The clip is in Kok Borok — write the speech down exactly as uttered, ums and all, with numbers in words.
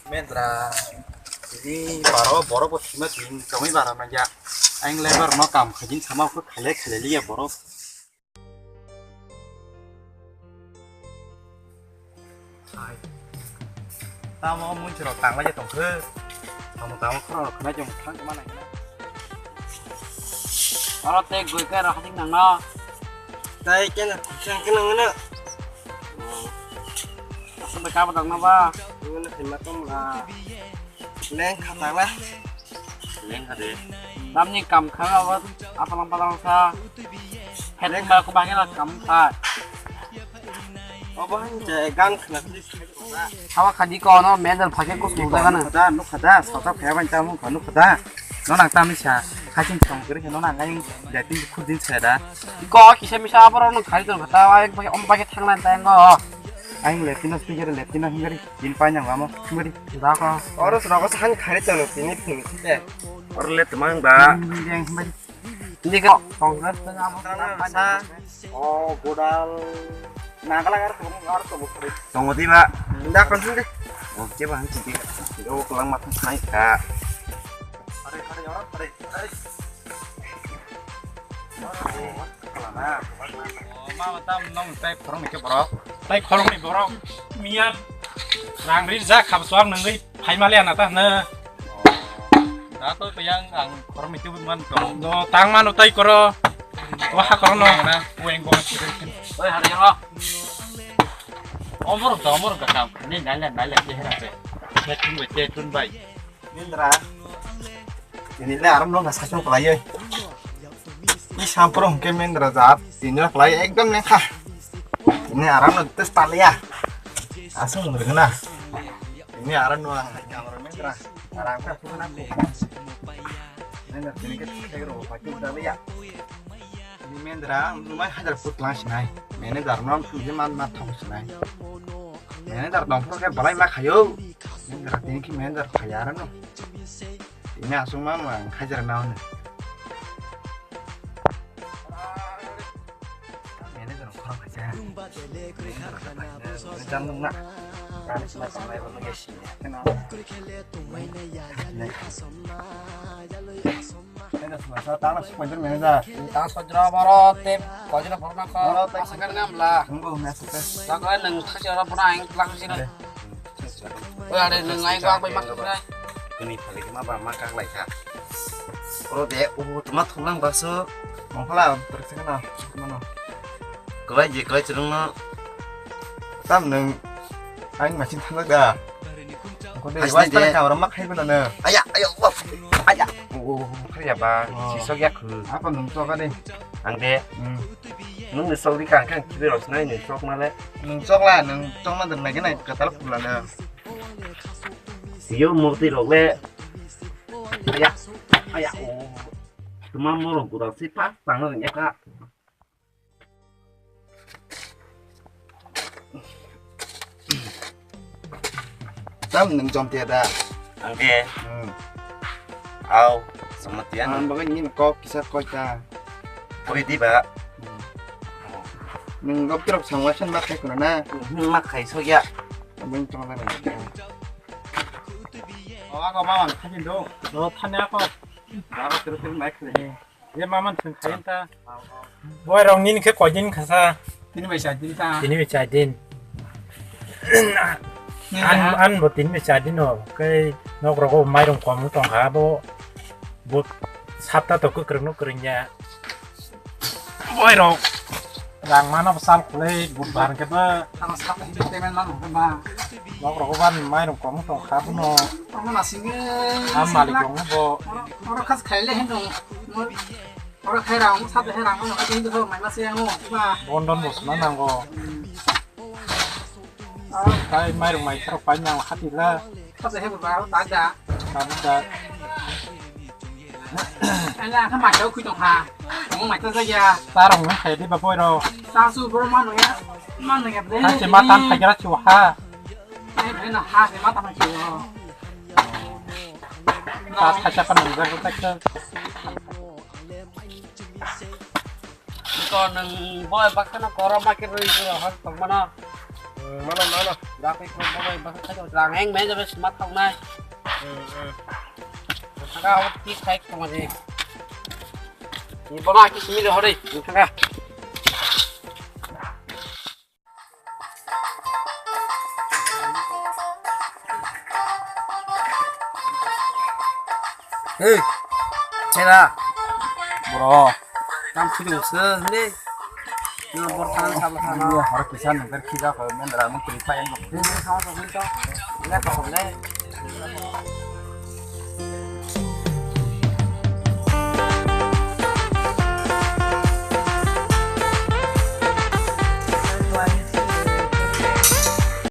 Mendra, ini baro borok bo sima tin kami bara manja. Aing lebar no kam khajin sama ko khale khale liya borok. Hai. Tamo munchiro tangma je tongkhe. Tamo tamo khoro khna jong thang ma nai. Oro te goi ka ra hasing nang no. Tai ken hasing ken nang no. Asal ka ba dang no ba. Nang no hima tong la. Leng kha tang la. Leng kha de. Namni kam kha ba apa lang pa lang sa. Leng ba ko ba ngi la kam kha. Obo han je gan khna. Hawa khadi ko no mendel phake ko sung da gana. Nukha da, nukha da, sota phaya ban ta mung nukha da. No nang ta misa, khachin tong kiri no nang ai dating khudin sa da. Ko kisa misa aboro no khari tong kha ta ai om pa ke thang nan ta ngo. Ai le tino speaker le tino hingari din pa nyang amo hingari. Da ko. Oro sro ko san khari tong tini phung te. Oro le tmang ba. Hingari. Hindi ka, Congress na nga mo. Tama sa. O, godal. Nagalang ar tum ar to bukri. Tongo di ba. Hindi ka hindi. O, ke ba hindi. O, kelang matang sai ka. Are, are, are, are, are. O, ma tam nong tai khorong ke borok. Tai khorong ni borok. Miya rang ri ja khab suak nang ri. Phai maliya na ta hwno. Da to yang ang khoroknwi tubui man tong. No tang mano tai koro. Wa ha koro no. Na, weng gong sibin. Oi, hada yang lo. Omor ga, omor ga kam. Ni nai nai nai ke hera pe. Chetun bai, chetun bai. Indra. Ini le aram no nasa chok lai oi. Ni sampro hwnkhe mendra jat, tini rok lai ekdom lengkha. Tini aram no tes talia. Asung rwgna. Tini aram no ang hai kamra mendra. Aram ka pura na. Mendra tini ke tege ro pa tu da ya. Ni mendra, numai hajar put lang sinai. Manager no tu je man ma thong sinai. Manager dong pro ke balai ma khayo. Mendra tini ki manager khaya aram no. Ini asung ma ma hajar na hone. Ini dong khorang aja. Jam nung na. Kan sila sampai belum ya sih. Kenapa? Ini semasa tanah sepanjang mana dah? Tanah sepanjang baru tip. Kau jelas pernah kau. Baru tip. Asakan ngamla. Tunggu, masuk tes. Kau kan neng kasih orang pernah yang telah sini. Oi, are nwng ai gak bai mak kha. Kuni phali ma ba ma kak lai kha. Oro de, o tuma thulang baso. Mongkhala, periksa kana, mano. Kwlai je, kwlai chwrwng no. Tam nwng, ang machine thangjak da. Ko de, hasni wai de. Kamera ma khai bana na. Aya, aya, wah. Aya. O, khai ya ba, sisok ya khu. Apa nwng to ka de? Ang de. Hmm. Nwng ni sok di kang kang kibi rosnai nwng sok male. Nwng chokla, nwng chokma dwng nai khe nai kwtal phulano. Yo murti rok le. Aya, aya, o. Tuma morok gudak si pa tangna rwngya kha. Tam nwng jom tiya da? Ang khe. Hmm. Au, sama tiya. Ang bagwi nini kok kisa koi ta. Koi di ba? Hmm. Nwng gop tirok sangwa sen ma khai kuna na? Nwng ma khai so ya. Abang tong la na. O, ako ma ang khai do. Do thani ako. Ako tirok tirok mai khai. Ye maman thwng khain ta. Boy rong nini khe koi din khasa? Tini bai char din ta. Tini bai char din. An, an bo tini bai char din o. Kei nok rogo mairung kom tong kha bo. Bo sapta to kwkrwng no kwrwng ya. Boy rok. Rang mano bwsal khulai but bar khe ba. Tamo sap hinde payment man hokhe ba. Nok rogo ban mairung kom tong kha bono. Tamo nasing. Am malik rong bo. Oro khas khaile hin dong. Oro khai rang sap he rang mano khaji hin dong mai mase ang o ba. Bondon bo sna nango. Tai mairung mai kharok pai nang hati la. Khasa he ba ta da. Ta da. Ala kha mai tau khui tong kha. Mo mai ta ja ya. Ta rong ne khai di ba boy ro. Ta su bro ma no ya. Ma no ya ble. Ha se ma tan khai ra chu ha. Ai ble na ha se ma tan khai chu. Ta khai cha pa nang ja ko ta. Ko nang boy bakana koro ma ke roi ko ha tong mana. Mano, mano. Bakwi ko babai bakwi khai rang heng me jabe smat thok nai. Thaka hot tik khai ko mane. Ni bana ki simi hore. Thaka. Hei, chera. Bro. Tam khudi usu, hende. Nang bor than sab than. Iya, harus bisa nengkar khida ko, men ramu kiri pa yang. Ini sama sama itu. Ini apa, ne?